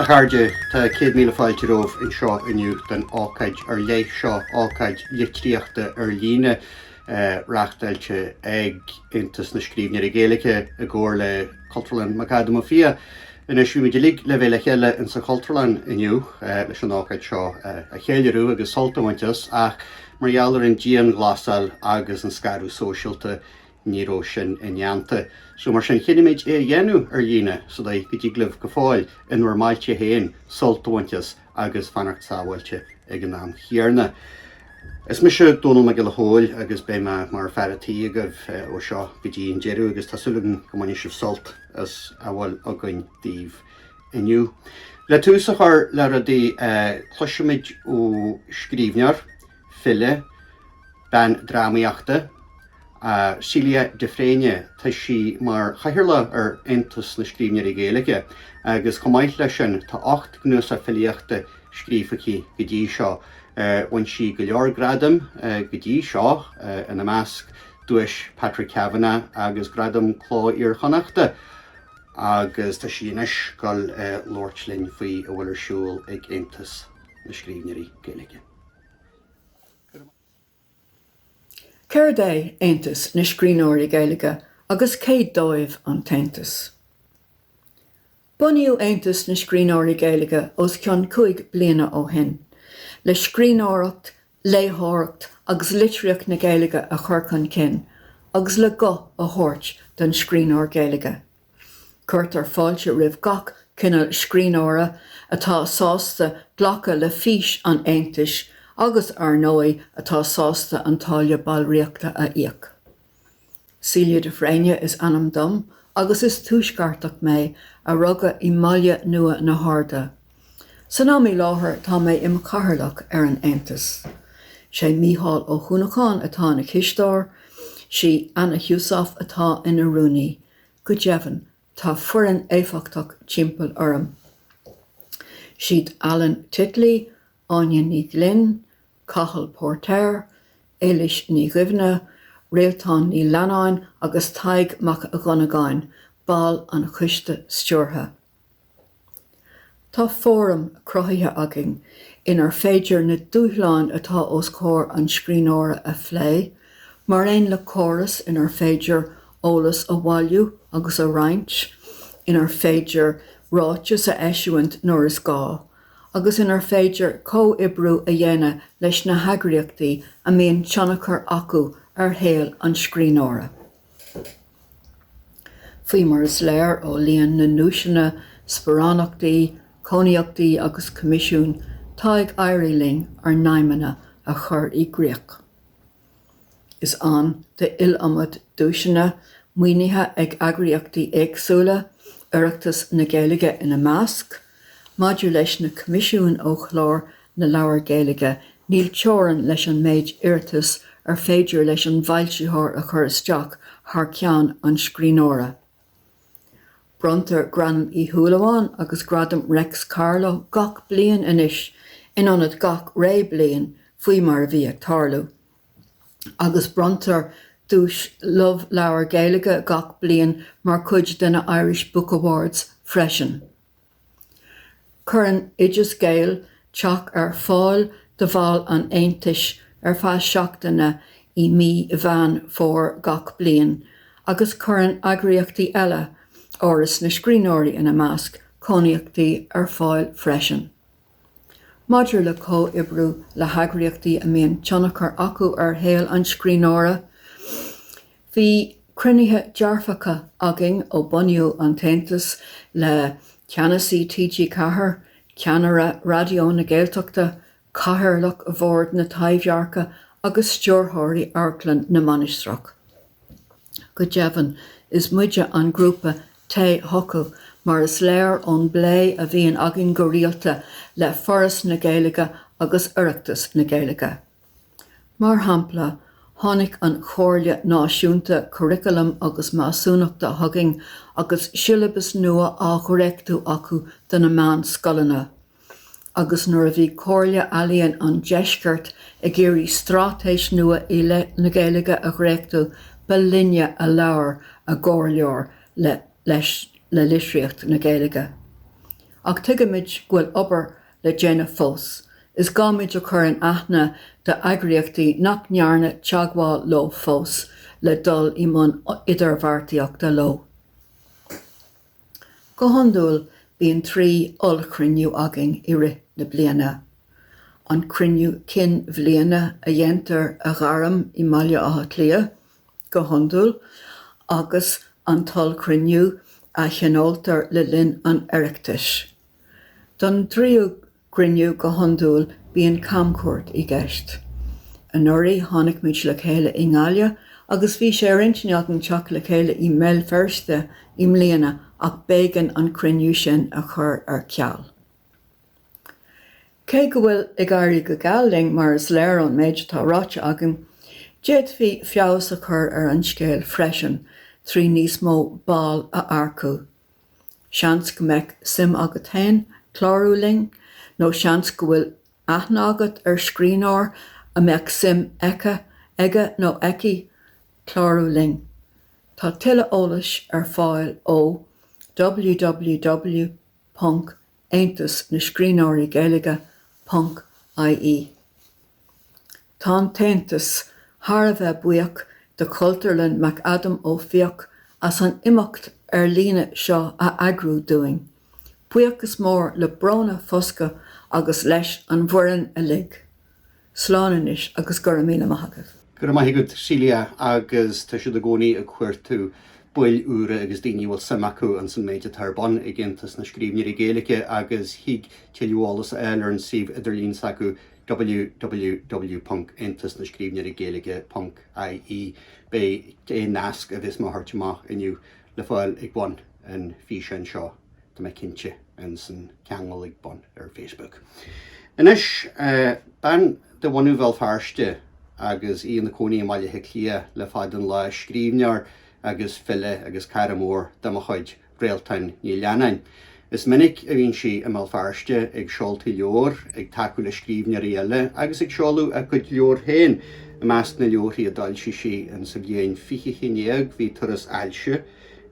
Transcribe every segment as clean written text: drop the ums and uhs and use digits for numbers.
chairde, tá 100,000 fáilte romhaibh anseo inniu don ócáid ar leith seo, ócáid litríochta ar líne, reáchtáilte ag Aontas na Scríbhneoirí Gaeilge i gcomhar le Cultúrlann McAdam Ó Fiaich. Anois, bhí muid uilig le bheith le chéile insa Chultúrlann inniu leis an ócáid seo a cheiliúradh agus sult a bhaint as, ach mar gheall ar an dianghlasáil agus an scaradh sóisialta, ní raibh sin indéanta. So mar sin, chinn muid é a dhéanamh ar líne, sa dóigh go dtig libh go fóill, in bhur mbailte féin, sult a bhaint as agus fanacht sábháilte ag an am chéanna. Is mise Dónall Mac Giolla Chóill agus beidh mé mar fear an tí agaibh ó seo go dtí an deireadh agus tá súil agam go mbainfidh sibh sult as a bhfuil againn daoibh inniu. Le tús a chur le rudaí, cloisfimid ó scríbhneoir, file, bean drámaíochta, Celia de Fréine, tá sí mar chathaoirleach ar Aontas na Scríbhneoirí Gaeilge agus chomh maith leis sin tá 8 gcnuasach filíochta scríofa aici go dtí seo. Bhain sí go leor gradam go dtí seo, ina measc Duais Patrick Kavanagh agus Gradam Cló Iar-Chonnachta agus tá sí anois ag dul labhairt linn faoi a bhfuil ar siúl ag Aontas na Scríbhneoirí Gaeilge. Céard é Aontas na Scríbhneoirí Gaeilge agus cé dóibh an tAontas? Bunaíodh Aontas na Scríbhneoirí Gaeilge os cionn 5 bliana ó shin le scríbhneoireacht, léitheoireacht agus litríocht na Gaeilge a chur chun cinn agus le guth a thabhairt don scríbhneoir Gaeilge. Cuirtear fáilte roimh gach cineál scríbhneora atá sásta glacadh le fís an Aontais agus, ar ndóigh, atá sásta an táille ballraíochta a íoc. Celia de Fréine is ainm dom agus is Tuaisceartach mé a rugadh i mBaile Nua na hArda. San am i láthair tá mé im chathaoirleach ar an Aontas. Sé Mícheál Ó hUanacháin atá ina chisteoir, sí Anna Heussaff atá ina rúnaí. Go deimhin, tá foireann éifeachtach timpeall orm. Siad Alan Titley, Áine Ní Ghlinn, Cathal Póirtéir, Éilís Ní Dhuibhne, Réaltán Ní Leannáin agus Tadhg Mac Dhonnagáin baill an choiste stiúrtha. Tá fóram cruthaithe againn inar féidir na dúshláin atá os comhair an scríbhneora a phlé, mar aon le córas inar féidir eolas a bhailiú agus a roinnt, inar féidir ráitis a eisiúint nuair is gá, agus inar féidir comhoibriú a dhéanamh leis na heagraíochtaí a mbíonn tionchar acu ar shaol an scríbhneora. Faoi mar is léir ó líon na nduaiseanna, sparánachtaí, cónaíochtaí agus coimisiún, tá ag éirí linn ár n-aidhmeanna a chur i gcrích. Is ann d'iliomad duaiseanna maoinithe ag eagraíochtaí éagsúla, Oireachtas na Gaeilge ina measc. Maidir leis na coimisiúin ó Chlár na Leabhar Gaeilge, níl teorainn leis an méid iarratas ar féidir leis an bhfoilsitheoir a chur isteach thar ceann an scríbhneora. Bronntar Gradam Uí Shúilleabháin agus Gradam Reics Carló gach bliain anois in ionad gach ré bliain faoi mar a bhí ag tarlú, agus bronntar Duais Love Leabhar Gaeilge gach bliain mar chuid de na Irish Book Awards freisin. Cuireann Oideas Gael teach ar fáil do bhaill an Aontais ar feadh seachtaine i mí Mheán Fómhair gach bliain agus cuireann eagraíochtaí eile, Áras na Scríbhneoirí ina measc, cónaíochtaí ar fáil freisin. Maidir le comhoibriú le heagraíochtaí a mbíonn tionchar acu ar shaol an scríbhneora, Bhí cruinnithe dearfacha againn ó bunaíodh an tAontas le Ceannasaí TG4, Ceannaire Raidió na Gaeltachta, Cathaoirleach Bhord na Taibhdheirce agus Stiúrthóirí Amharclann na Mainistreach. Go deimhin, is muide an grúpa tae chucu, mar is léir ón bplé a bhíonn againn go rialta le Foras na Gaeilge agus Oireachtas na Gaeilge. Mar shampla, tháinig an Chomhairle Náisiúnta Curaclaim agus Measúnachta chugainn agus siollabas nua á dhréachtú acu do na meánscoileanna. Agus nuair a bhí Comhairle Ealaíon an Deiscirt ag iarraidh straitéis nua i leith na Gaeilge a dhréachtú, ba linne a labhair a gcomhairleoir le leis le litríocht na Gaeilge. Ach tuigimid go bhfuil obair le déanamh fós. Is gá muid a chur in aithne d'eagraíochtaí nach ndearnadh teagmháil leo fós le dul i mbun idirbheartaíochta leo. Go hiondúil bíonn 3 ollchruinniú againn i rith na bliana. An cruinniú cinn bhliana a dhéantar a ghairm i mBaile Átha Cliath, go hiondúil, agus an t-ollchruinniú a thionóltar le linn an Oireachtais. Don dtríú gcruinniú go hiondúil bíonn camchuairt i gceist. Anuraidh tháinig muid le chéile i nGaillimh agus bhí sé ar intinn againn teacht le chéile i mBéal Feirste i mbliana ach b'éigean an cruinniú sin a chur ar ceal. Cé go bhfuil ag éirí go geal linn mar is léir ón méid atá ráite agam, d'fhéadfaí feabhas a chur ar an scéal freisin trí níos mó ball a earcú. Seans go mbeadh suim agat féin clárú linn, nó seans go bhfuil aithne agat ar scríbhneoir a mbeadh suim aici, aige nó aici clárú linn. Tá tuilleadh eolais ar fáil ó www ponc Aontas na Scríbhneoirí Gaeilge ponc ie. Tá an tAontas thar a bheith buíoch de Chultúrlann McAdam Ó Fiaich as an imeacht ar líne seo a eagrú dúinn. Buíochas mór le Bróna Fosca agus leis an bhfoireann uilig. Slán anois agus go raibh míle maith agaibh. Go raibh maith agat Celia agus tá siad i gcónaí ag cuartú baill úra agus daoine a bhfuil suim acu ins an méid atá ar bun ag Aontas na Scríbhneoirí Gaeilge agus thig tuilleadh eolas a fháil ar an suíomh idirlín s'acu www ponc Aontas na Scríbhneoirí Gaeilge ponc ie Beidh aon nasc a bheas mé a thabhairt amach inniu le fáil ag bun an físeáin seo, tá mé cinnte, ins an ceangal ag bun ar Facebook. Anois, bean de bhunadh Bhéal Feirste agus í ina cónaí i mBaile Átha Cliath le fada an lá, scríbhneoir agus file agus cara mór de mo chuid, Réaltán Ní Leannáin. Is minic a bhíonn sí i mBéal Feirste ag seoltaí leabhar, ag tacú le scríbhneoirí eile agus ag seoladh a cuid leabhar féin. I measc na leabharthaí a d'fhoilsigh sí in sa bhliain 2011 bhí Turas Ailse,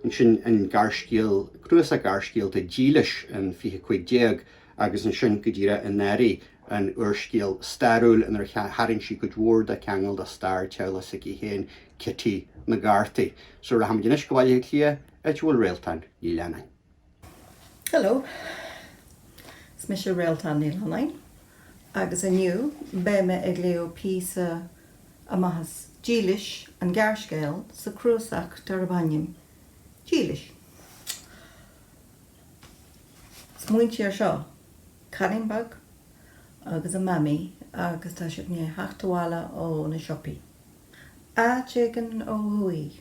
ansin an gearrscéal, cnuasach gearrscéalta Dílis in 2015 agus ansin go díreach anuraidh an úrscéal stairiúil inar tharraing sí cuid mhór de cheangal de stair teaghlaigh s'aici féin, Cití na gCártaí. So rachaimid anois go Baile Átha Cliath áit a bhfuil Réaltán Ní Leannáin. Hello. Is mise Réaltán Ní Leannáin agus inniu beidh mé ag léamh píosa amach as Dílis, an gearrscéal sa cnuasach darb ainm Dílis. Smaointigh air seo, cailín beag agus a mamaí agus tá siad i ndiaidh theacht abhaile ó na siopaí. Áit éigin ó thuaidh.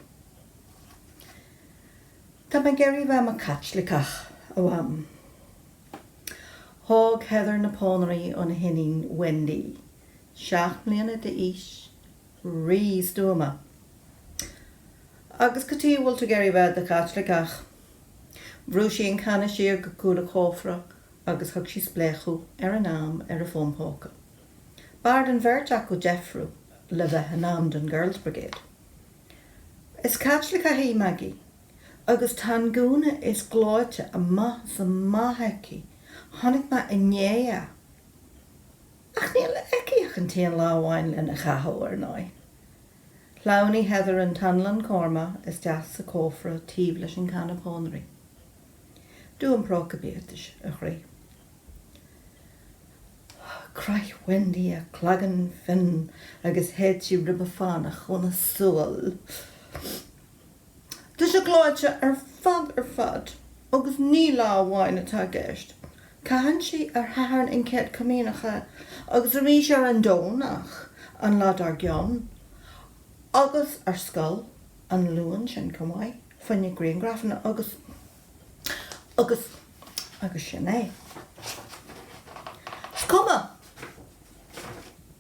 Tá mé ag iarraidh bheith i mo Chaitliceach, a Mham. Thóg Heather na pónairí óna hiníon Wendy, 7 mbliana d'aois, rí-stuama. Agus cad chuige a bhfuil tú ag iarraidh bheith i do Chaitliceach? Bhrú sí an canna siar go cúl a cófra agus thug sí spléachadh ar an am ar a fón póca. B'fhearr don bheirt acu deifriú le bheith in am don Girls Brigade. Is Caitliceach í Maggie agus tá an gúna is gleoite amach is amach aici, chonaic mé inné é. Ach níl aici ach an t-aon lá amháin lena chaitheamh, ar ndóigh. Shleamhnaigh Heather an t-anlann korma isteach sa cófra taobh leis an canna pónairí. Dubh an próca biatais, a chroí. Chroith Wendy a cloigeann fionn agus shéid sí ribe fánach óna súil. Tá sé gleoite ar fad ar fad agus ní lá amháin atá i gceist. Caitheann sí ar Shatharn an Chéad Chomaoineach é agus arís ar an Domhnach an lá dár gcionn agus ar scoil an Luan sin chomh maith, fá choinne grianghrafanna agus. agus. agus sin é. Is cuma!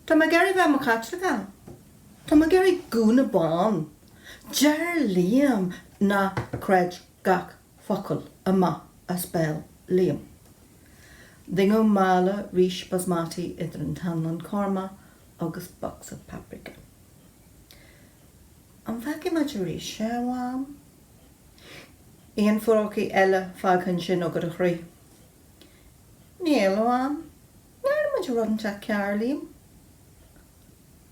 Tá mé ag iarraidh bheith i mo Chaitliceach. Tá mé ag iarraidh gúna bán. Deir Liam ná creid gach focal amach as béal Liam. Dhingeadh mála rís basmati idir an t-anlann korma agus bocsa paprika. An bhfeicfidh muid arís é, a Mham? Aon phrócaí eile fágtha ansin agat, a chroí? Níl, a Mham. Ní dhearna muid rud inteacht cearr, Liam.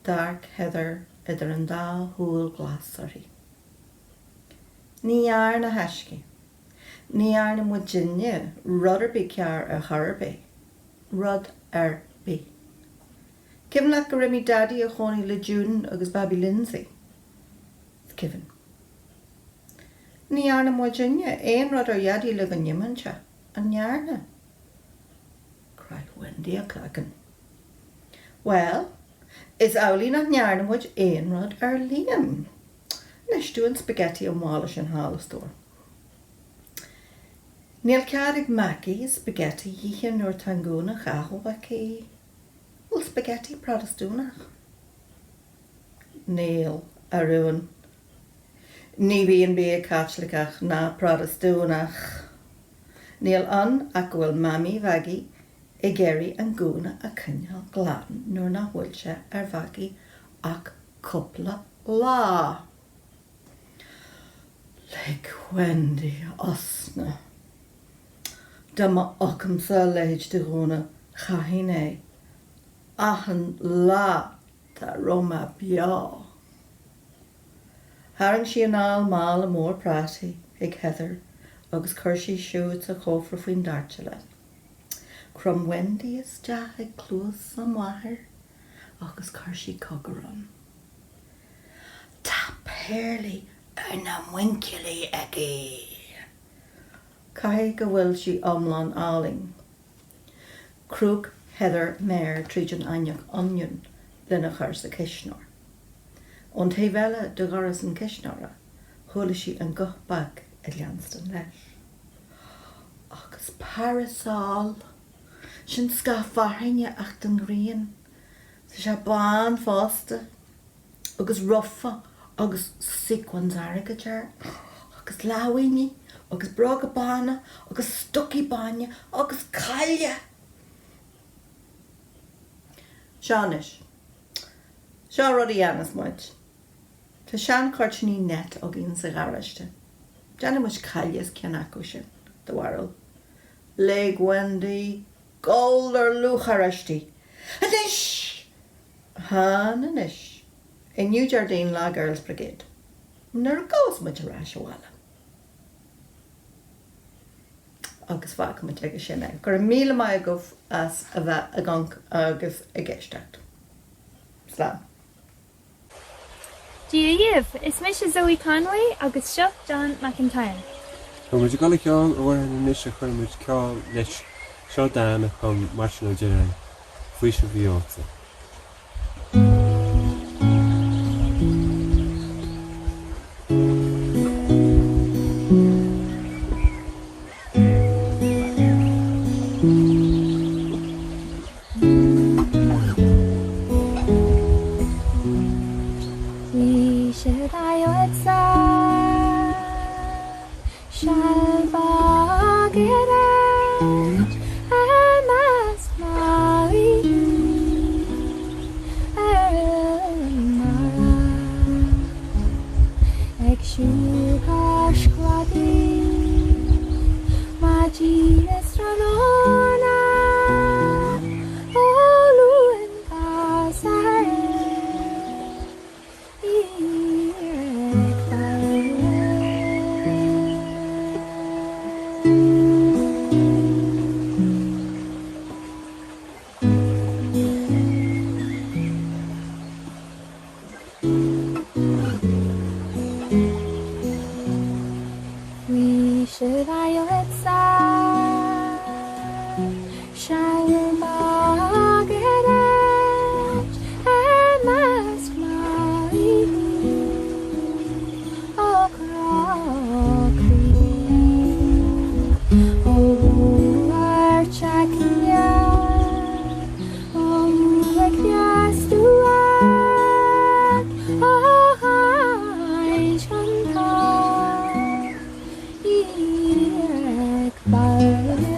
D'amharc Heather idir an dá shúil ghlas uirthi. Ní dhearna, a thaiscidh. Ní dhearna muidinne rud ar bith cearr ar chor ar bith. Rud ar bith. Cuimhin leat gur imigh Daidí a chónaí le June agus Babaí Lindsay? Is cuimhin. Ní dhearna muidinne aon rud ar Dhaidí le go n-imeodh sé, an ndearna? Chroith Wendy a cloigeann. Bhuel, is amhlaidh nach ndearna muid aon rud ar Liam. Anois, dúinn an spaghetti an mhála sin thall, a stór. Níl cead ag Maggie spaghetti a ithe nuair atá an gúna á chaitheamh aici. Bhfuil spaghetti Protastúnach? Níl, a rún. Ní bhíonn bia Caitliceach ná Protastúnach. Níl ann ach go bhfuil Mamaí Mhaggie ag iarraidh an gúna a choinneáil glan nuair nach bhfuil sé ar Mhaggie ach cúpla lá. Lig Wendy osna. Dá mba agamsa a leithéid de ghúna, chaithfinn é achan lá dá raibh mé beo. Tharraing sí anall mála mór prátaí chuig Heather agus chuir sí siúd sa chófra faoin dtoirtealán. Chrom Wendy isteach i gcluas a máthar agus chuir sí cogar ann. Tá péarlaí ar na muinchillí aici! Caithfidh go bhfuil sí iomlán álainn. Chrúch Heather méar tríd an eidhneach oinniúin lena chur sa chuisneoir. Ón taobh eile de dhoras an chuisneora, chuala sí an guth beag ag leanstan leis. Agus parasol! Sin scáth fearthainne ach don ghrian. Tá sé bán fosta. Agus rufa agus sequins airgid air. Agus lámhainní agus bróga bána agus stocaí bána agus caille! Seo anois. Seo rud a dhéanfas muid. Tá seanchuirtíní net againn sa gharáiste. Déanfaidh muid caille as ceann acu sin, do bharúil? Lig Wendy gol ar lúcháir aisti. Anois! Chan anois. Inniu Déardaoin, lá Girls Brigade. Nuair a ghabhfas muid ar ais abhaile. Agus fágfaidh muid aige sin é. Go raibh míle maith agaibh as a bheith ag amharc agus ag éisteacht. Slán. Dia dhaoibh! Is mise Zoe Conway agus seo John McIntyre. Tá muid ag dul a cheol amhrán anois a chuir muid ceol leis. Seo dán a chum Máirtín Ó Direáin, Faoiseamh Mhí-Ólta. Faoiseamh agatsa, sealbhaigh ar ais i measc malaí ar oileán mara ag siúl cois cladaigh maidin is tráthnóna ó Luan go Satharn í ag baile. Faoiseamh agatsa, sealbhaigh ar ais i measc malaí ó chrá croí ó bhuairt aigne. Ó uaigneas duairc ó chaint iontach í ag baile.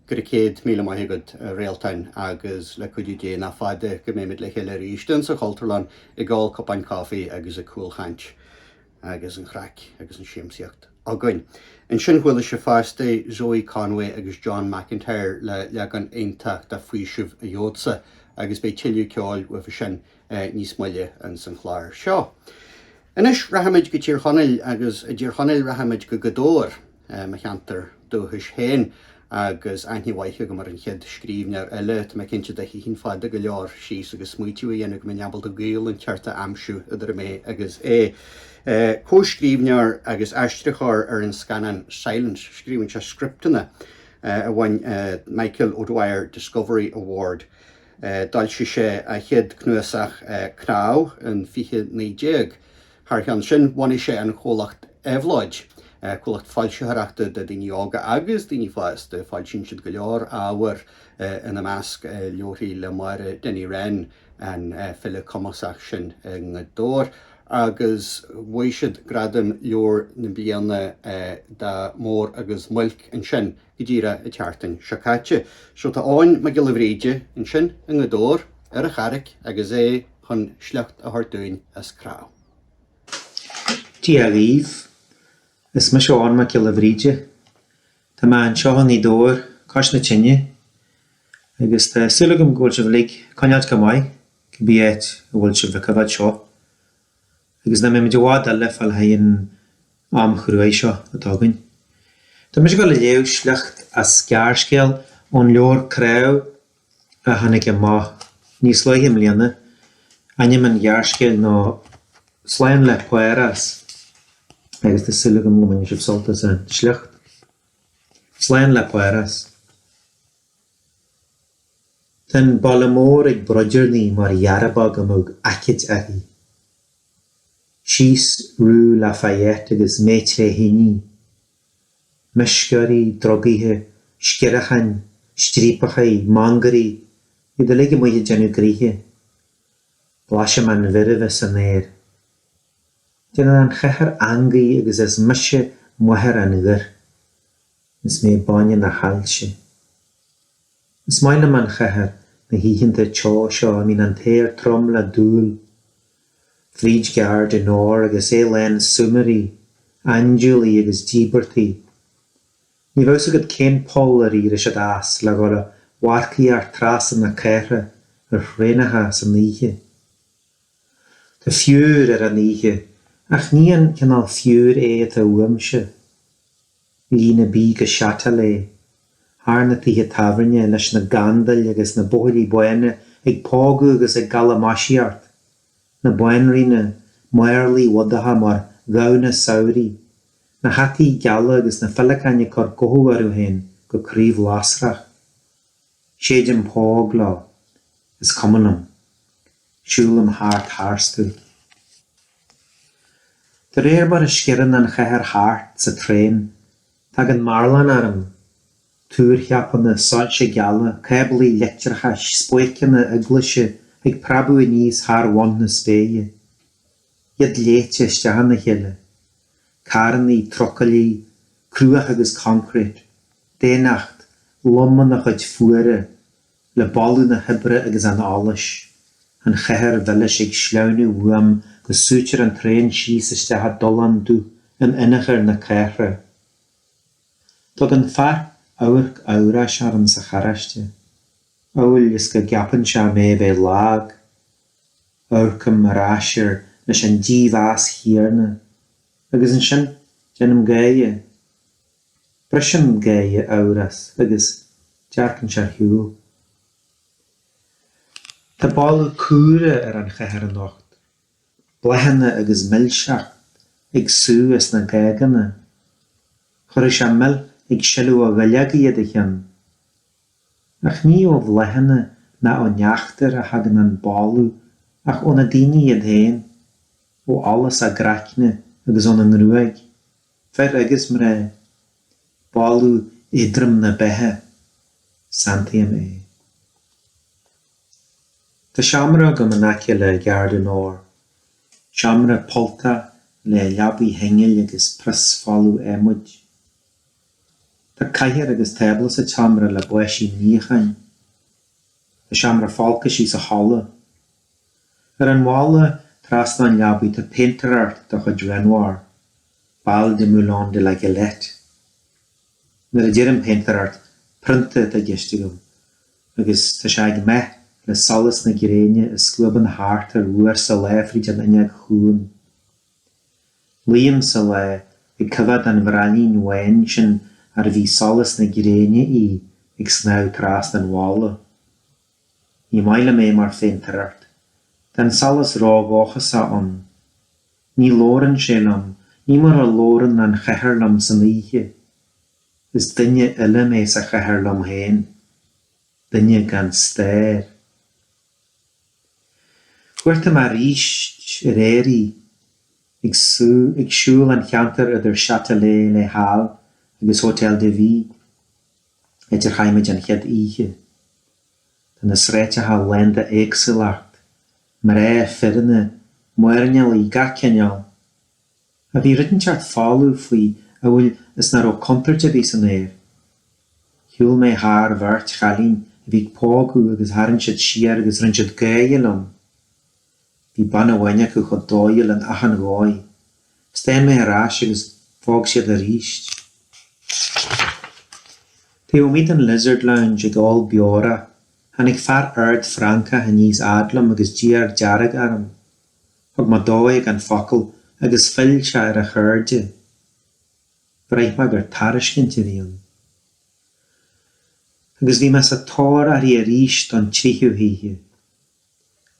Go raibh 100,000 maith agat, a Réaltáin, agus le cuidiú Dé nach fada go mbeimid le chéile arís insa Chultúrlann ag ól cupán caife agus ag cúlchaint agus an chraic agus an siamsaíocht againn. Ansin chuala sibh fosta Zoe Conway agus John McIntyre le leagan iontach de Faoiseamh a Gheobhadsa agus beidh tuilleadh ceoil uafa sin níos moille ins an chlár seo. Anois rachaimid go Tír Chonaill agus i dTír Chonaill rachaimid go Gaoth Dobhair, mo cheantar dúchais féin, agus aithne mhaith agam ar an chéad scríbhneoir eile. Tá mé cinnte dá shuífinn fada go leor síos agus smaoitiú a dhéanamh go mbeinn ábalta gaol inteacht a aimsiú idir mé agus é. Comhscríbhneoir agus aistritheoir ar an scannán Silence, scríobhann sé scripteanna, a bhain Michael O'Dwyer Discovery Award. D'fhoilsigh sé a chéad cnuasach Cnámh in 2019. Thar cheann sin, bhunaigh sé an chomhlacht Éabhlóid, comhlacht foilsitheoireachta do daoine óga agus daoine fásta. Foilsíonn siad go leor ábhair, ina measc leabharthaí le Máire Dinny Wren, an file cumasach sin i nGaoth Dobhair, agus bhuaigh siad gradam Leabhar na Bliana do Mór agus Muilc ansin. go díreach an tseachtain seo caite. So tá Eoin Mac Giolla Bhríde ansin i nGaoth Dobhair ar an Charraic agus é chun sliocht a thabhairt dúinn as Cnámh. Dia dhaoibh. Is mise Eoin Mac Giolla Bhríde. Tá mé anseo i nGaoth Dobhair, cois na tine, agus tá súil agam go bhfuil sibh uilig ag coinneáilt go maith, cibé áit a bhfuil sibh ag coimhéad seo. Agus nach mbeimid i bhfad eile fáil thar an am chruaidh seo atá againn. Tá mise ag dul a léamh sliocht as gearrscéal ón leabhar Cnámh a tháinig amach níos luaithe i mbliana. Ainm an ghearrscéil ná Slán le Párás agus tá súil agam go mbainfidh sibh sult as an sliocht. Slán le Párás. Tá an baile mór ag broidearnaigh mar dhearbaig a mbeadh aicíd uirthi. Síos Rue Lafayette agus Maître Heaney. Meisceoirí, drugaithe, sciorracháin, striapachaí, mangairí, iad uilig amuigh ag déanamh gnoithe. Blaisim an mheirbhe san aer. Déanann an chathair eangaí agus is mise máthair an ghoir. Is mé bainne na hailse. Is maith liom an chathair na hoícheanta teo seo a mbíonn an t-aer trom le dúil. Fríd Gare du Nord agus é lán súmairí, andúiligh agus íobartaigh. Ní bheadh 's agat cén poll ar éirigh siad as le dhul a mharcaíocht trasna na cathrach ar thraenacha san oíche. Tá fiúr ar an oíche ach ní an cineál fiúir é atá uaimse. Líne B go Châtelet, thar na tithe tábhairne leis na gandail agus na buachaillí bána ag pógadh agus ag galamaisíocht, na banríona, marlaí bhodacha mar ghamhna samhraidh, na hataí geala agus na féileacáin ag cur gothadh orthu féin go craobhlasrach. Séidim póg leo. Is cuma liom. Siúlaim thart tharstu. De réir mar a sciorrann an chathair thart sa traein, tagann mearlán orm, túrcheapanna, soilse geala, cáblaí leictreachais, spuaiceanna eaglaise ag preabadh aníos thar bhun na spéire. Iad léite isteach ina chéile. Carrannaí, trucailí, cruach agus coincréit, daonnacht, lom ina chuid fuaire, le boladh na hoibre agus an allais, an chathair mhilis ag sleamhnú uaim go súitear an traein síos isteach i dtollán dubh in inneachar na cathrach. Tagann fear amharc amhrais orm sa charráiste, amhail is go gceapann sé mé a bheith lag. Amharcaim ar ais air leis an dímheas chéanna, agus ansin déanaim gáire. Briseann gáire a amhras agus dearcann sé ar shiúl. Tá boladh cumhra ar an chathair anocht, bláthanna agus milseacht ag sú as na gáganna. Chuirfeadh sé mil ag sileadh ó dhuilleogaí i do cheann. Ach ní ó bhláthanna ná ó neachtar a thagann an boladh ach ó na daoine iad féin, ó allas a gcraicne agus óna ngruaig. Fir agus mná, boladh éadrom na beatha, santaím é. Tá seomra agam in aice le Gare du Nord, seomra polltach le leabaidh shingil agus prios folamh adhmaid. Tá cathaoir agus tábla sa tseomra le báisín níocháin. Tá seomra folcaisí sa halla. Ar an bhalla trasna an leabaidh tá péintéireacht de chuid Renoir, Bal des Moulins de la Galette. Nuair a deirim péintéireacht, prionta atá i gceist agam, agus tá sé ag meath le solas na gréine a scuabann thart ar uair sa lá fríd an fhuinneog chuain. Luím sa lá ag coimhéad an bhraillín bháin sin arbh í solas na gréine í ag snámh trasna an bhalla. Ní maith liom é mar phéintéireacht. Tá an solas ródhóchasach ann. Ní labhrann sé liom, ní mar a labhrann an chathair liom san oíche. Is duine eile mé sa chathair liom féin, duine gan stair. Chuartaigh mé arís aréir í, ag ag siúl an cheantair idir Châtelet Les Halles agus Hôtel de Ville, áit ar chaith muid an chéad oíche. Tá na sráideacha lán d'éagsúlacht, mná, fireanna, mairnéalaigh, gach cineál. Ach bhí rud inteacht folamh faoi amhail is nach raibh contúirt ar bith san aer. Shiúil mé thar bheirt chailín a bhí ag pógadh agus tharraing siad siar agus rinne siad gáire liom. Bhí bean amháin acu chomh dóighiúil in achan dhóigh. Staon mé ar ais agus phóg siad arís. Taobh amuigh den Lizard Lounge ag ól beorach, tháinig fear ard Francach aníos fhad liom agus diabhar dearg orm. Thug mé dó é gan focal agus phill sé ar a chairde. Bhraith mé gur tairiscint a bhí ann. Agus bhí mé sa tóir uirthi arís don tríú hoíche.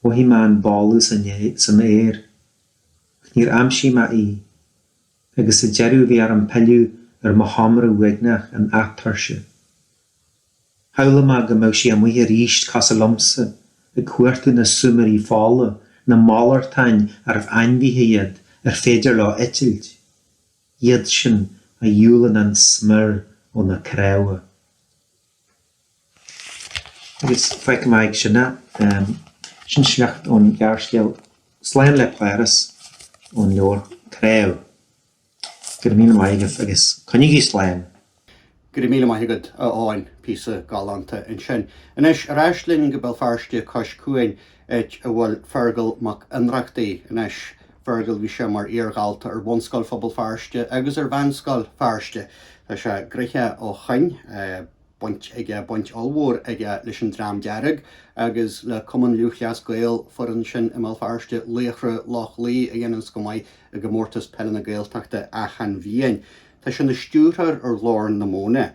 Mhothaigh mé an boladh san aer. Ach níor aimsigh mé í. Agus sa deireadh bhí orm pilleadh ar mo sheomra uaigneach in atuirse. Shamhlaigh mé go mbeadh sí amuigh arís cosúil liomsa, ag cuartú na súmairí fola, na malartáin arbh ainmhithe iad ar féidir leo eitilt, iad sin a dhiúlann an smior ó na cnámha. Agus fágfaidh mé ag sin é. Sin sliocht ón ghearrscéal Slán le Páras ón leabhar Cnámh. Go raibh míle maith agaibh agus coinnígí slán! Go raibh míle maith agat, a Eoin. Píosa galánta ansin. Anois, ar ais linn go Béal Feirste cois cuain, áit a bhfuil Feargal Mac Ionnrachtaigh anois. Feargal, bhí sé mar iar-dhalta ar Bhunscoil Phobal Feirste agus ar Mheánscoil Feirste. Tá sé gnoitheach ó shoin. baint aige, baint ollmhór aige leis an Dream Dearg agus le Cumann Lúthchleas Gael, foireann sin i mBéal Feirste, Laochra Loch Lao a dhéananns go maith i gComórtas Peile na Gaeltachta achan bhliain. Tá sé ina stiúrthóir ar Ghlór na Móna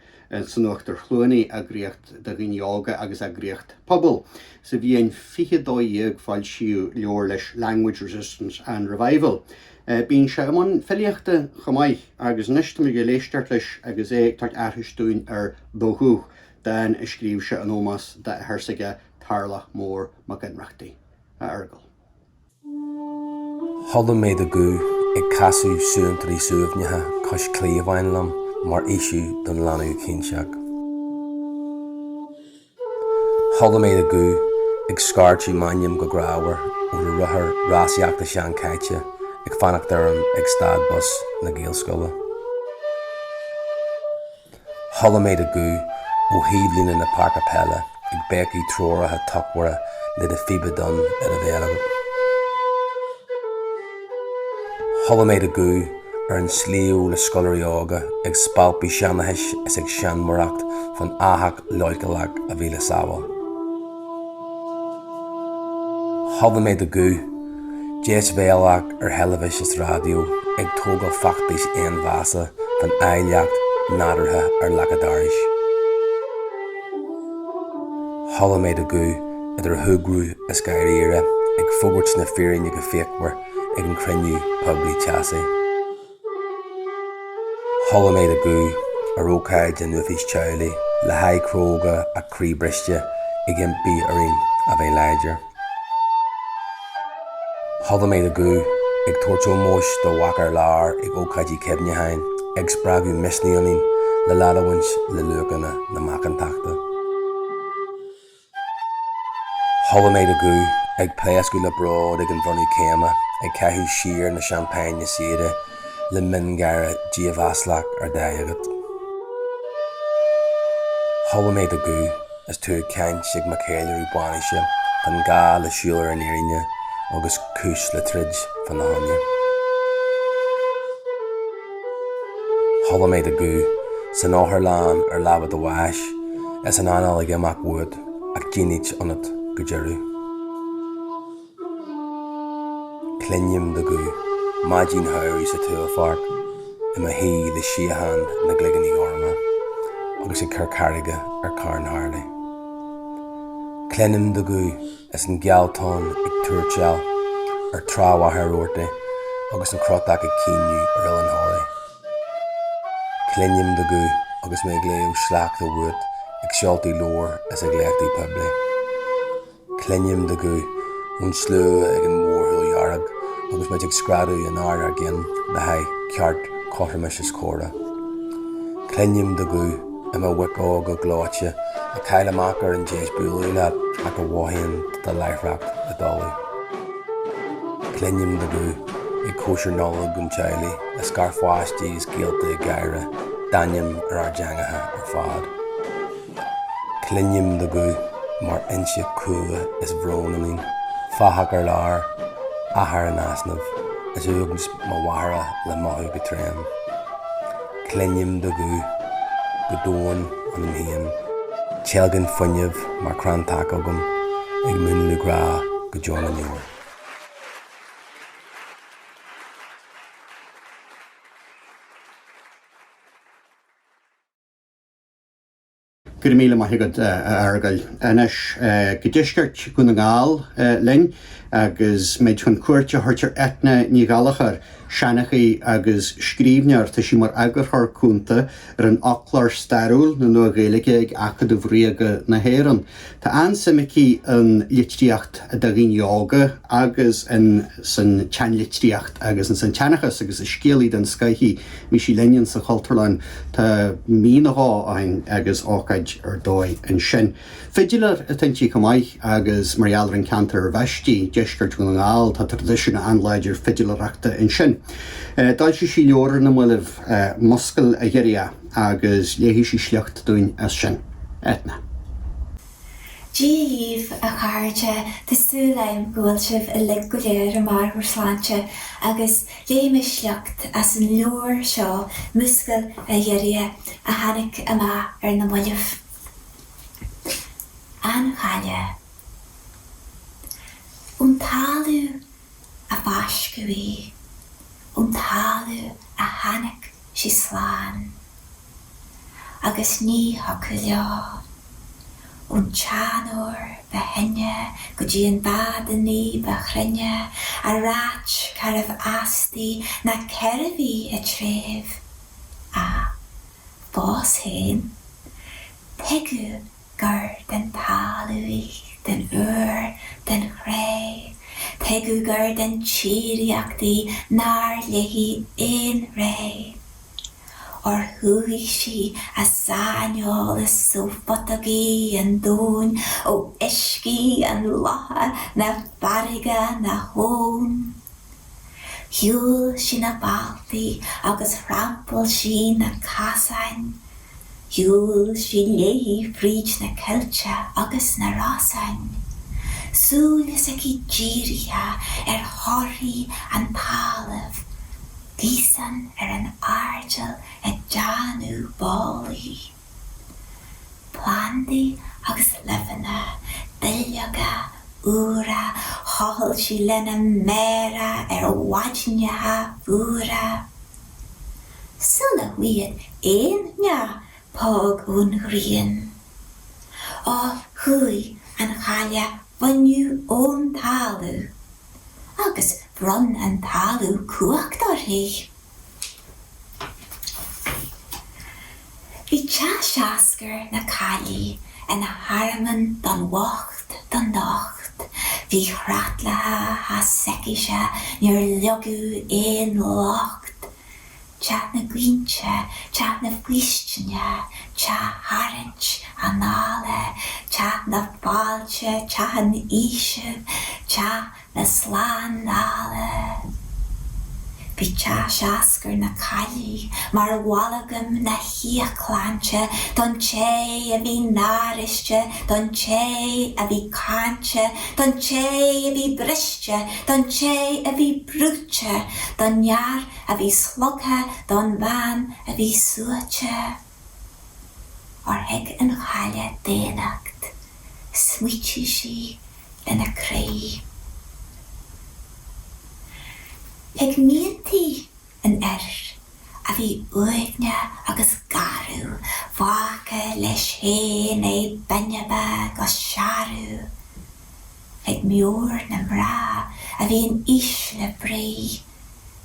san Uachtar Chluanaí, eagraíocht do dhaoine óga agus eagraíocht pobail. Sa bhliain 2012 foilsíodh leabhar leis Language Resistance and Revival. Bíonn sé i mbun filíochta chomh maith agus anois táimid ag éisteacht leis agus é ag tabhairt aithris dúinn ar Do Ghuth, dán a scríobh sé in ómós d'athair s'aige, Tarlach Mór Mac Ionnrachtaigh. A Fheargail. Chuala mé do ghuth ag casadh suantraí suaimhneacha cois cliabháin liom mar fhaoiseamh don leanbh chinseach. Chuala mé do ghuth ag scairteadh m'ainm go grámhar ó do rothar rásaíochta seanchaite ag fanacht orm ag stad bus na Gaelscoile. Chuala mé do ghuth ó thaobhlíne na páirce peile ag béiceadh treoracha tochtmhara le do phíoba donn ar do bhéal agat. Chuala mé do ghuth ar an sliabh le scoláirí óga ag spalpadh seanchais is ag seanmóireacht fán fhathach leochaileach a bhí le sábháil. Chuala mé do ghuth, deisbhéalach ar theilifís is raidió, ag tógáil feachtais fhéinmheasa fán áilleacht nádúrtha ar Leac an Dorais. Chuala mé do ghuth idir shúgradh is dháiríre, ag fógairt na fírinne go fíochmhar ag an chruinniú poiblí teasaí. Chuala mé do ghuth ar ócáid an uafáis teaghlaigh, le haghaidh cróga ach croí briste ag impí orainn a bheith láidir. Chuala mé do ghuth ag tabhairt ómóis do mhac ar lár ag ócáidí cuimhneacháin, ag spreagadh misnigh ionainn le leanúint le luachanna na macántachta. Chuala mé do ghuth ag pléascadh le bród ag an bhronnadh céime, ag caitheamh siar na seaimpéine saoire le miongháire diamhaslach ar d'aghaidh agat. Chuala mé do ghuth is tú ag caint ag mo cheiliúradh bainise fán ghá le siúl ar an fhírinne agus cúis le troid fána choinne. Chuala mé do ghuth san otharlann ar leaba do bháis is an anáil ag imeacht uait ach dínit ionat go deireadh. Cluinim do ghuth, maidin shamhraidh sa tuathpháirc, i mo shuí le síocháin na gcloigeanna gorma, agus ag cur carraige ar Charn Tharlaigh. Cluinim do ghuth is an gealtán ag tuairteáil ar Trá Mhachaire Rabhartaigh agus an crotach ag caoineadh ar Oileán Thoraí. Cluinim do ghuth agus mé ag léamh sleachta uait ag seoltaí leabhar is ag léachtaí poiblí. Cluinim do ghuth ón slua ag an mhórshiúl dhearg agus muid ag screadadh in ard ár gcinn le haghaidh ceart, cothromais is córa. Cluinim do ghuth i mo mhic óga gleoite a chaill amach ar an deis bualadh leat ach a mhothaíonn do láithreacht i dtalamh. Cluinim do ghuth ag cóisir Nollag an teaghlaigh is garpháistí is gaolta ag gáire d'ainm ar ár dteangacha ar fad. Cluinim do ghuth mar fhoinse cumha is bhróin ionainn, fathach ar lár, athair in easnamh, is uaigneas mo mháthara le mothú go tréan. Cluinim do ghuth go domhain ionam féin, teilgean fuinnimh mar chrann taca agam, ag múnlú grá go deo na ndeor. Go raibh míle maith agat, a Fhearghail. Anois go deisceart Dhún na nGall linn agus muid chun cuairt a thabhairt ar Eithne Ní Ghallchóir, seanchaí agus scríbhneoir. Tá sí mar eagarthóir cúnta ar an Fhoclóir Stairiúil na Nua-Ghaeilge ag Acadamh Ríoga na hÉireann. Tá an-suim aici in litríocht do dhaoine óga agus in san tseanlitríocht agus in san tseanchas agus is scéalaí den scoith í. Bhí sí linn in sa Chultúrlann tá mí nó dhó ó shin agus ócáid ar dóigh ansin. Fidiléir atá inti chomh maith agus mar gheall ar an ceantar arbh as di, deisceart Dhún na nGall, tá traidisiún an-láidir fidiléireachta ansin. D'fhoilsigh sí leabhar ar na mallaibh, Múscail a Ghiorria, agus léifidh sí sliocht dúinn as sin. Eithne. Dia dhíbh, a chairde, tá súil agam go bhfuil sibh uilig go léir i mbarr bhur sláinte agus léifidh mé sliocht as an leabhar seo, Múscail a Ghiorria, a tháinig amach ar na mallaibh. An Chailleach. Ón talamh a fáisceadh í, ón talamh a tháinig sí slán. agus ní thiocfadh leo, ón tseanóir ba shine go dtí an bádannaí ba chruinne, a ráit cárbh as di ná cérbh í a tréibh. Ach fós féin, tuigeadh gur den talamh í, den úr, den chré, tuigeadh gur den tsíoraíocht í nár léi aon ré. Óir shuigh sí a saineolas ó phutógaí an domhain, ó uiscí an locha, na farraige, na habhann. Shiúil sí na bealtaí agus thrampáil sí na casáin. Shiúil sí léi fríd na coillte agus na rosáin. Súil s'aici dírithe ar thorthaí an talaimh. Bhí san ar an airdeall ag déanamh bólaí, plandaí agus luibheanna, duilleoga úra, thochail sí lena méara ar mhaidineacha fuara. Sula bhfaigheadh aon neach póg ón ghrian, ó shúigh an chailleach fuinneamh ón talamh. agus bhronn an talamh cumhacht uirthi. Bhí teach seascair na Caillí ina thearmann don bhocht, don docht. Bhí creatlacha s'aicise níor leagadh aon locht. Teach na gcaointe, teach na faoistine, teach tharraingt anála, teach na fáilte, teach an fhaoisimh, teach na slándála. Bhí teas eascair na caillí mar bhalgam na híocshláinte don té a bhí náiriste, don té a bhí cáinte, don té a bhí briste, don té a bhí brúite, don fhear a bhí slogtha, don bhean a bhí suaite. Óir thuig an chailleach daonnacht, smaoitigh sí lena croí. Thuig miantaí an fhir a bhí uaigneach agus garbh, fágtha leis féin é binbeach 'gus searbh. Thuig meabhair na mná a bhí in ísle brí,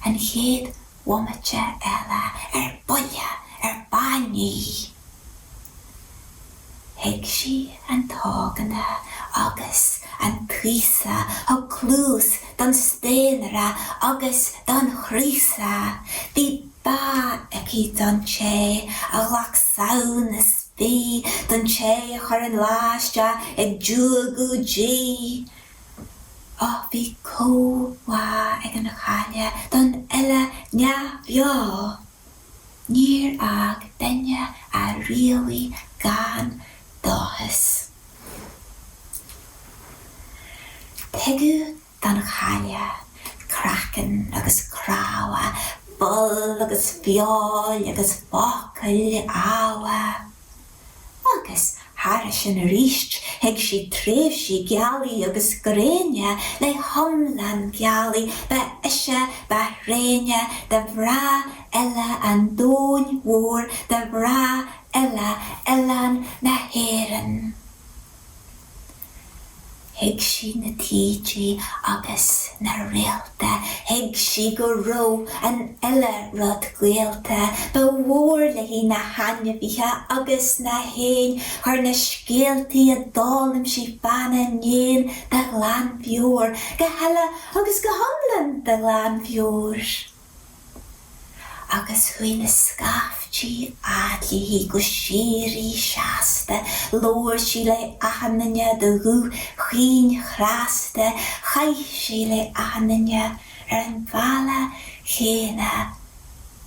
an chéad bhomaite eile ar buile ar baineadh í. Thuig sí an t-ógánach agus an t-aosa, thug cluas don staonaire agus don chraosa. Bhí bá aici don té a ghlac sann is bí, don té a chuir an lá isteach ag diúgadh dí. Ó bhí comhbhá ag an chailleach don uile neach bheo. Níor fhág duine ariamh í gan dóchas. Tuigeadh don chailleach craiceann agus cnámha, fuil agus feoil agus focail amha. Agus thairis sin arís, thuig sí tréimhsí gealaí agus gréine le hiomlán gealaí, ba ise ba thréine de mhná uile an domhain mhóir, de mhná uile oileán na hÉireann. Thuig sí na taoidí agus na réalta, thuig sí go raibh an uile rud gaolta, ba mhór léi na hainmhithe agus na héin, chuir na scéaltaí a d'fhoghlaim sí fána ndéin de ghlanmheabhair, go huile agus go hiomlán de ghlanmheabhair. Agus chuaigh na scaiftí fhad léi go síoraí seasta, labhair sí le achan duine de ghuth chaoin chneasta, chaith sí le achan duine ar an bhealach chéanna,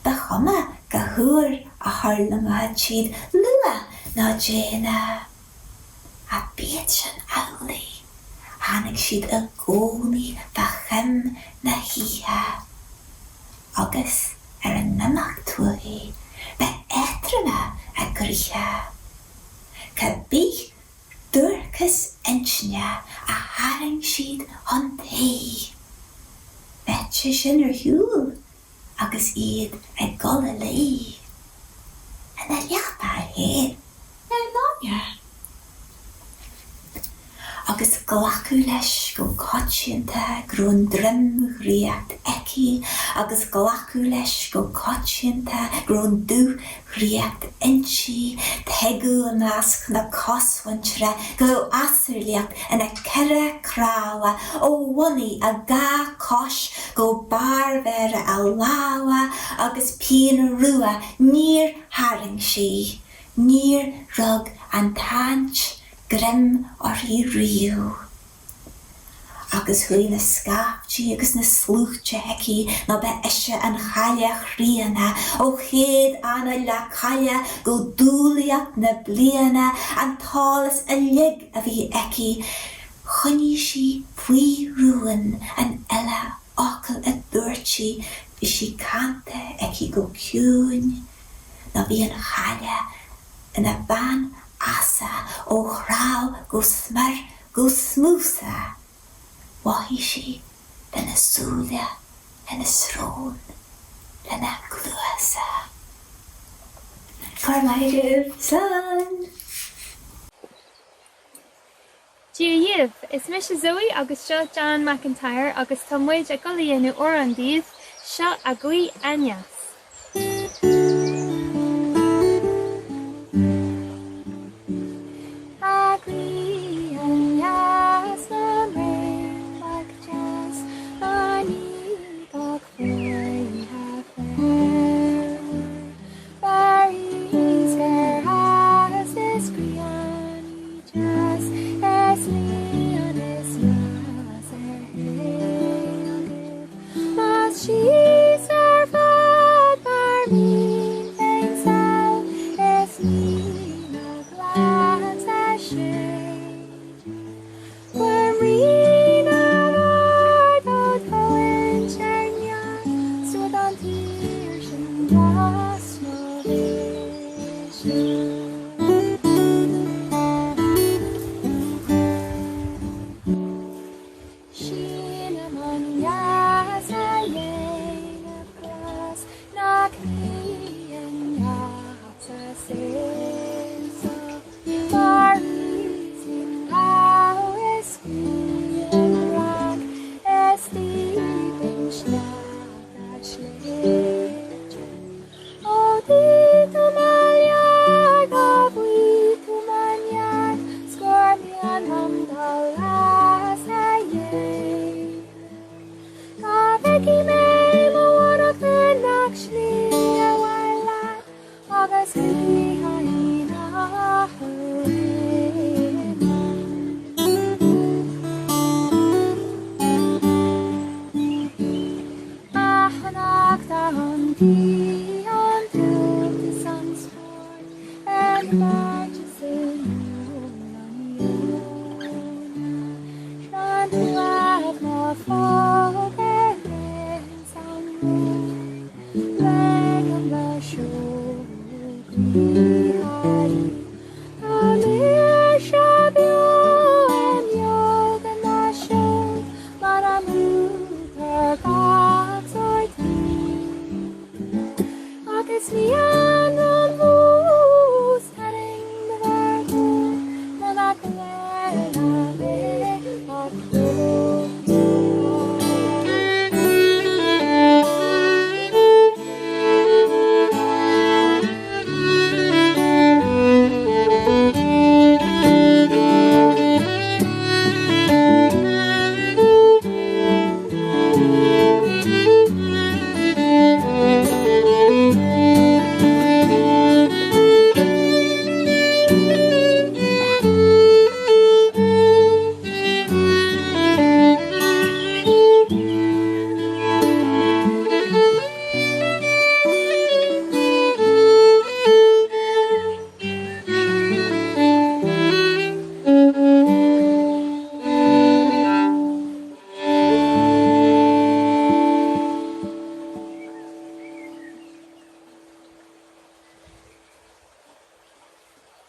ba chuma cá huair a thurlaingeodh siad, luath nó déanach. Ach bíodh sin amhlaidh, tháinig siad i gcónaí fá choim na hoíche, agus ar a n-imeacht uaithi, ba éadroime a gcroíthe. Cá bith duairceas intinne a tharraing siad chun tí, bheadh sé sin ar shiúl agus iad ag dul a luí ina leaba féin ar ndóighe. Agus glacadh leis go coitianta go raibh an droimdhraíocht aici agus glacadh leis go coitianta go raibh an dúdhraíocht inti, tuigeadh i measc na cosmhuintire go raibh asarlaíocht ina ceithre cnámha ó bhonnaí a dhá cois go barr mhéara a lámha agus pian rua níor tharraing sí, níor rug an tsaint greim uirthi riamh. Agus chuaigh na scaiftí agus na sluaite chuici nó ba ise an chailleach chríonna ó chéad anáil na caille go dúlaíocht na bliana, an t-eolas uilig a bhí aici, choinnigh sí faoi rún an uile fhocal a dúirt sí, bhí sí canta aici go ciúin, nó bhí an chailleach ina bean fheasa ó chnámh go smior go smúsa, mhothaigh sí lena súile, lena srón, lena cluasa. Go raibh maith agaibh. Slán! Dia dhaoibh! Is mise Zoe agus seo John McIntyre agus tá muid ag dul a dhéanamh amhrán daoibh, seo A Ghaoth Aneas. A ghaoth aneas ná réabadh deas ná ní gach foiche féar. Fear iasc ar theas is grian í deas is líon is leas ar thaobh. Más síos ar.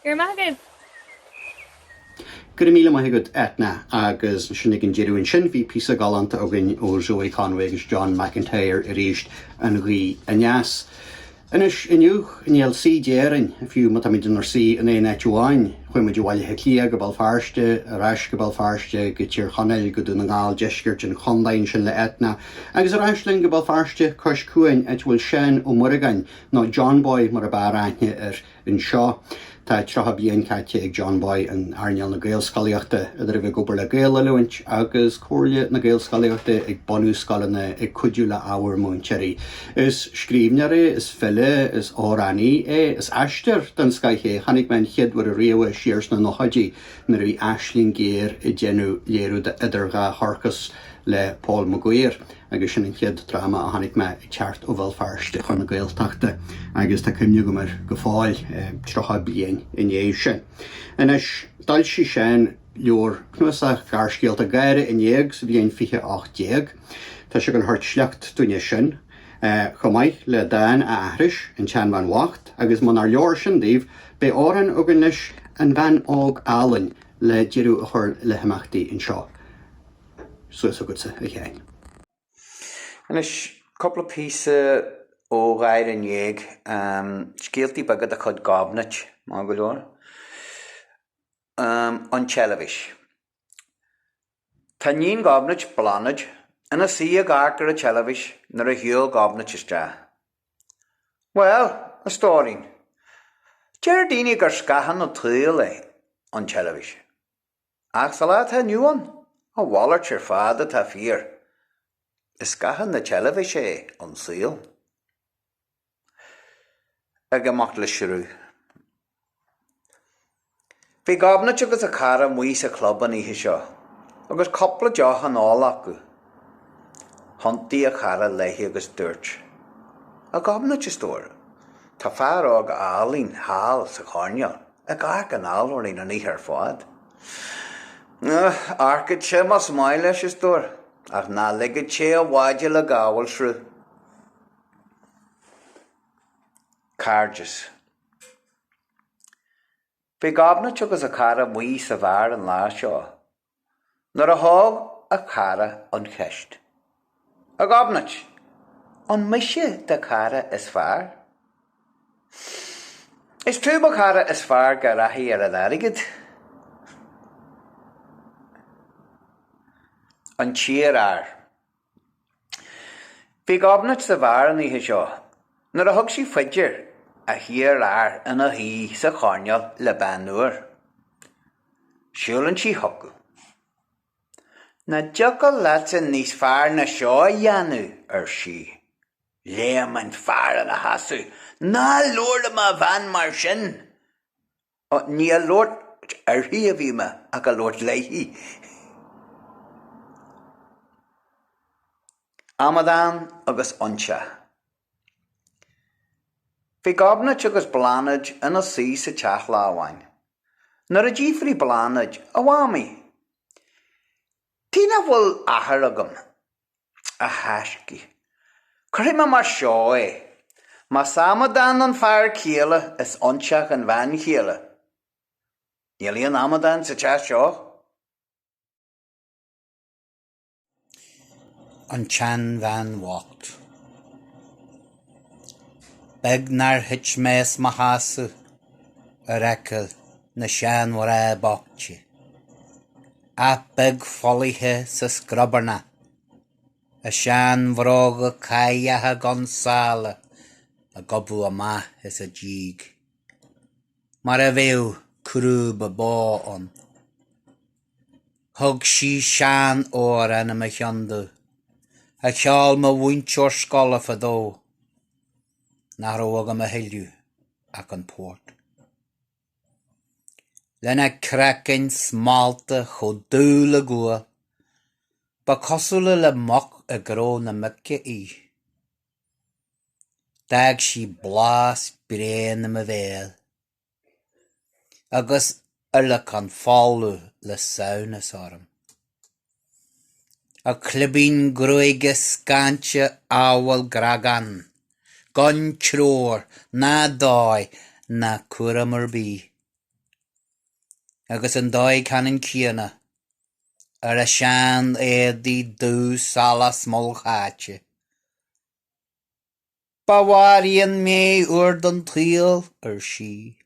Go raibh maith agaibh! Go raibh míle maith agat Eithne agus ansin ag an deireadh ansin bhí píosa galánta againn ó Zoe Conway agus John McIntyre arís, An Ghaoth Aneas. Anois, inniu, níl suí D'éirinn, fiú má táimid inár suí in aon áit amháin. Chuaigh muid ó Bhaile Átha Cliath go Béal Feirste, ar ais go Béal Feirste, go Tír Chonaill, go Dún na nGall, deisceart an chontae ansin le Eithne, agus ar ais linn go Béal Feirste, cois cuain, áit a bhfuil Seán Ó Muireagáin, nó John Boy mar ab fhearr aithne air. Anseo, tá 30 bliain caite ag John Boy in earnáil na Gaelscolaíochta, idir a bheith ag obair le Gaeloiliúint agus Comhairle na Gaelscolaíochta, ag bunú scoileanna, ag cuidiú le ábhar múinteoirí. Is scríbhneoir é, is file, is amhránaí é, is aisteoir den scoith é. Chonaic mé an chéad uair ariamh é siar sna nóchaidí nuair a bhí Aisling Ghéar ag déanamh léiriú de Idir Dhá Shorcas le Paul Maguire. agus sin an chéad dráma a chonaic mé ag teacht ó Bhéal Feirste chun na Gaeltachta agus tá cuimhne agam air go fóill, 30 bliain i ndiaidh sin. Anois, d'fhoilsigh Seán leabhar cnuasach gearrscéalta Gáire in Éag sa bhliain 2018. Tá sé chun a thabhairt sliocht dúinn as sin, chomh maith le dán a aithris, An tSeanbhean Bhocht, agus munar leor sin daoibh, beidh amhrán againn leis, An Bhean Óg Álainn, le deireadh a chur le himeachtaí anseo. Suas chugatsa, a Sheáin. Anois, cúpla píosa ó Gháire in Éag, scéaltaí beaga de chuid Ghobnait, maith go leor. An teilifís. Tá iníon Ghobnait, Bláthnaid, ina suí ag amharc ar an teilifís nuair a shiúil Gobnait isteach. Bhuel, a stóirín, deir daoine gur scáthán an tsaoil é an teilifís. Ach sa lá atá inniu ann, a mhalairt ar fad atá fíor. Is scáthán na teilifíse é an saol. Ag imeacht le sruth. Bhí Gobnait agus a cara amuigh sa chlub an oíche seo, agus cúpla deoch á n-ól acu. Thiontaigh a chara léi agus dúirt, A Ghobnait, a stór, tá fear óg álainn thall sa choirnéal. Ag amharc anall orainn an oíche ar fad. Amharcadh sé más maith leis, a stór, ach ná ligeadh sé a mhaide le gabháil sruth. Cairdeas. Bhí Gobnait agus a cara amuigh sa bheár an lá seo. Nuair a thóg a cara an cheist. A Ghobnait, an mise do chara is fearr? Is tú mo chara is fearr go rachaidh ar an airgead. An tSíorfhear. Bhí Gobnait sa bheár an oíche seo nuair a thug sí faoi dear a shíorfhear ina shuí sa choirnéal le bean úr. Siúlann sí chucu. Nach dtiocfadh leatsa níos fearr ná seo a dhéanamh, ar sí. Léim an fear ina sheasamh. Ná labhair le mo bhean mar sin! Ó, ní ag labhairt uirthi a bhí mé, ach ag labhairt léi. Amadán agus Óinseach. Bhí Gobnait agus Bláthnaid ina suí sa teach lá amháin, nuair a d'fhiafraigh Bláthnaid, A Mhamaí, tuige nach bhfuil athair agam? A thaiscidh. Cuirfidh mé mar seo é, más amadán an fear céile, is óinseach an bhean chéile. Níl aon amadán sa teach seo. An tSeanbhean Bhocht. Beag nár thit mé as mo sheasamh ar fheiceáil na seanmhná boichte. Ath beag folaithe sa scrobarnach, a seanbhróga cáidheacha gan sála ag gobadh amach as a díog, mar a bheadh crúba bó ann. Thug sí sean-amhrán i mo cheann domh, a cheol mo mhúinteoir scoile fadó, nach raibh agam a thuilleadh ach an port. Lena craiceann smálta chomh dubh le gual, ba cosúla le muc i gcró na muice í. D'fhág sí blas bréan i mo bhéal agus urlacán folamh le samhnas orm. A clibín gruaige scáinte amhail greagán, gan treoir ná dóigh ná cúram ar bith. Agus an dóigh ceannann céanna ar a sean-éadaí dubh salach smolchaite. Ba mharíon mé uair den tsaol, ar sí,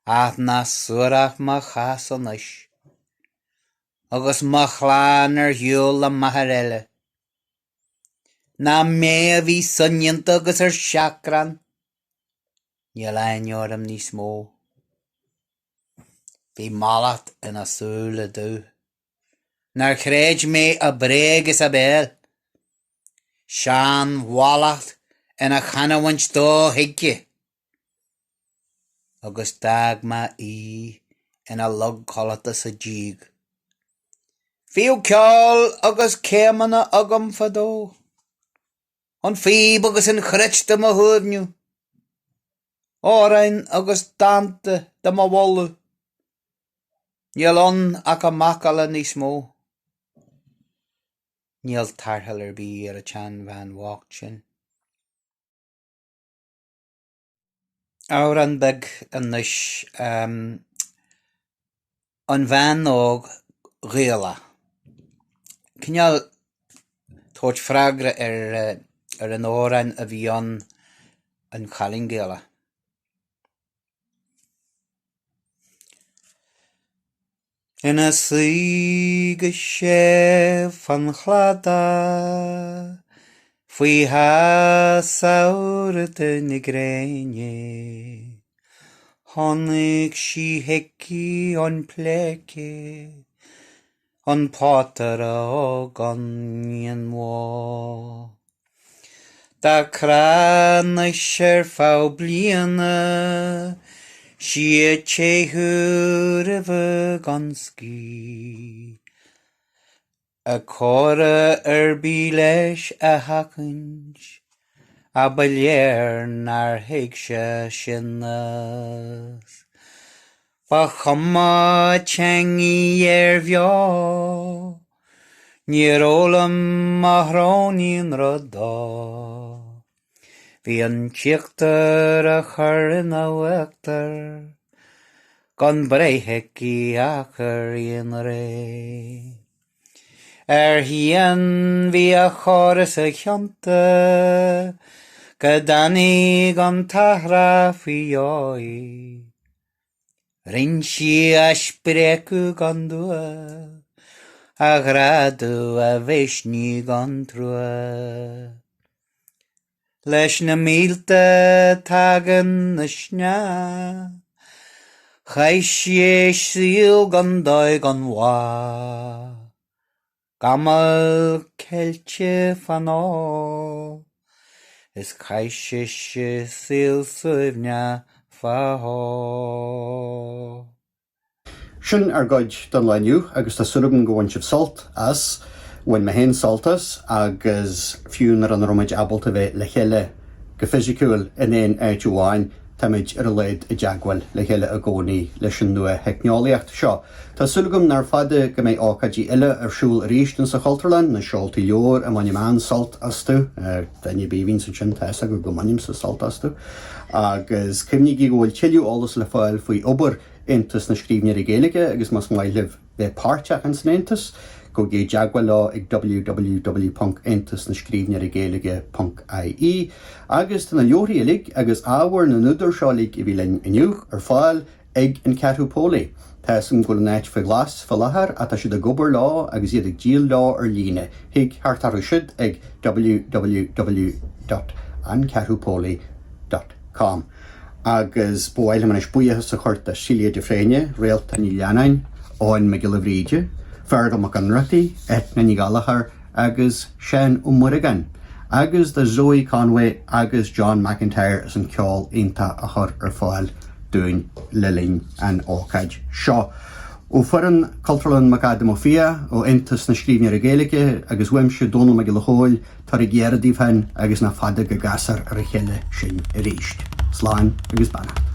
ach nach suarach mo chás anois, agus mo chlann ar shiúl le máthair eile. Nach mé a bhí soineanta agus ar seachrán, níl aithne orm níos mó. Bhí mallacht ina súile dubh. Nár chreid mé a bréag is a béal. Seanmhallacht ina chanamhaint dothuigthe. Agus d'fhág mé í ina log codlata sa díog. Bhíodh ceol agus céimeanna agam fadó. An phíb agus an chruit do mo shuaimhniú. Amhráin agus dánta do mo mholadh. Níl ann ach a macalla níos mó. Níl tarrtháil ar bith ar an tseanbhean bhocht sin. Amhrán beag anois, An Bhean Óg Ghaelach. Cineál tabhairt freagra ar an amhrán a bhí ann, An Chailín Gaelach. Ina suí go séimh fan chladach faoi theas ard na gréine, chonaic sí chuici ón bpleidhce an potaire óg an mhó. Dá crá anois ar feadh bliana, sí ag teitheadh roimhe gan scíth, Ag comhrá ar bith leis a sheachaint, ach ba léir nár thuig sé sin as. Ba chuma teangaidh ar bheo, níor fhoghlaim mo shróinín rud dó. Bhí an t-íochtar á chur ina uachtar, gan breith aici ach ar aon ré. Ar shian bhí a chóir is a chionta. Go dtáinig an t-athrá faoi dheoidh. Rinn sí a spréachadh gan dua, A ghrá dubh a mhisnigh an trua. Leis na mílte tagann na sneá, Chaith sí a saol gan dóigh gan mhaith. Gamal ceilte fán ól, is chaith sise saol suaimhneach fadó. Sin ár gcuid don lá inniu agus tá súil agam go bhain sibh sult as. Bhain mé féin sult as agus fiú nuair nach raibh muid ábalta bheith le chéile go fisiciúil in aon áit amháin, táimid ar a laghad i dteagmháil le chéile i gcónaí leis an nua-theicneolaíocht seo. Tá súil agam nár fada go mbeidh ócáidí eile ar siúl arís insa Chultúrlann, na seoltaí leabhar a mbainim an-sult astu, duine ar bith a bhíonns ansin tá fhios acu go mbainimse sult astu. Agus cuimhnígí go bhfuil tuilleadh eolas le fáil faoi obair Aontas na Scríbhneoirí Gaeilge agus más maith libh bheith páirteach ins an Aontas, gabhaigí i dteagmháil leo ag www.aontasnascríbhneoirígaeilge.ie Agus tá na leabharthaí uilig agus ábhar na n-údar seo uilig a bhí linn inniu ar fáil ag An Ceathrú Póilí. Tá fhios agam go bhfuil an áit faoi ghlas fá láthair ach tá siad ag obair leo agus iad ag díol leo ar líne. Thig theacht orthu siúd ag www.anceathrúpóilí.com. Agus ba mhaith liom anois buíochas a chur do Celia de Fréine, Réaltán Ní Leannáin, Eoin Mac Giolla Bhríde, Feargal Mac Ionnrachtaigh, Eithne Ní Ghallchóir agus Seán Ó Muireagáin, agus do Zoe Conway agus John McIntyre as an ceol iontach a chur ar fáil dúinn le linn an ócáid seo. Ó foireann Cultúrlann McAdam Ó Fiaich, ó Aontas na Scríbhneoirí Gaeilge agus uaimse Dónall Mac Giolla Chóill, Tabhair aire daoibh féin agus nach fada go gcasfar ar a chéile sinn arís. Slán agus beannacht.